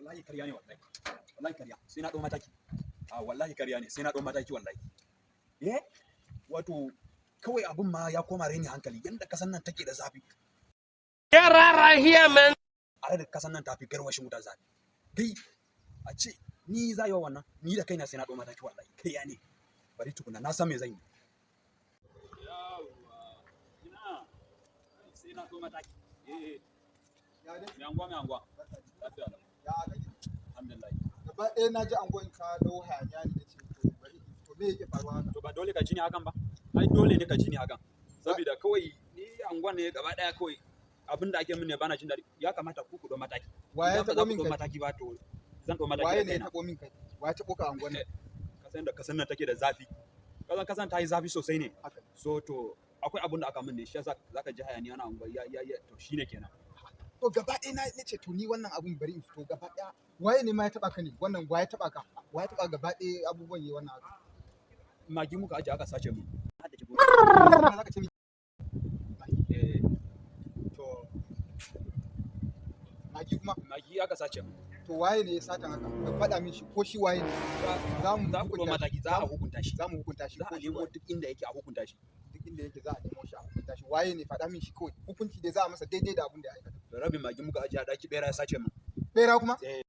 Wallahi karya ne, wallahi. Wallahi karya. Sai na ɗau mataki. A wallahi karya ne, sai na ɗau mataki wallahi. Eh? Wato kawai abun ma ya koma raini hankali, yanda kasan nan take da zafi. Get out of here, man. A da kasan nan tafi garwashin wuta zafi. Kai, a ce ni za yi wa wannan, ni da kaina sai na ɗau mataki wallahi. Karya ne. Bari tukuna, na san me zan yi. Yawwa. Ina. Sai na ɗau mataki. Eh. Ya dai? Mai anguwa, mai anguwa. Lafiya lau. Ya kake? Alhamdulillah. Gaba ɗaya na ji anguwan ka dau hayaniya ne, nace to bari, to me yake faruwa haka? To ba dole ka ji ni hakan ba? Ai dole ne ka ji ni hakan. Saboda kawai ni anguwan ne gaba ɗaya, kawai abin da ake min ne bana jin daɗi. Ya kamata ku ku ɗau mataki. Waye ya Idan ba taɓo za ku min ɗau kai? mataki ba, to zan ɗau mataki Waye da ne ya kaina. taɓo min kai? Waye taɓo ka anguwan nan? Kasan da kasan nan take da zafi. Kasan ta yi zafi sosai ne. Haka. So to akwai abin da aka min ne, shi yasa zaka ji hayaniya na anguwa ya to shine kenan. To gaba ɗaya na nace to ni wannan abun bari in fito gaba ɗaya. Waye ne ma ya taɓa ka ne? Wannan waye taɓa ka? Waye taɓa gaba ɗaya abubuwan yi wannan haka? Magi muka aje aka sace mu. Kuma zaka ce min Eh, to magi kuma? Magi aka sace mu. To waye ne ya satan haka? Ka faɗa min shi, ko shi waye ne? Za mu Za ku ɗau hukunta shi. mataki, za a hukunta shi. Za mu hukunta shi Za ko a shi nemo waye. duk inda yake a hukunta shi. Duk inda yake za a nemo shi a hukunta shi. Waye ne? Faɗa min shi kawai. Hukunci dai za a masa daidai da abin da ya aikata. Rabin magi muka aje a ɗaki, bera ya sace mu. Bera kuma? Eh.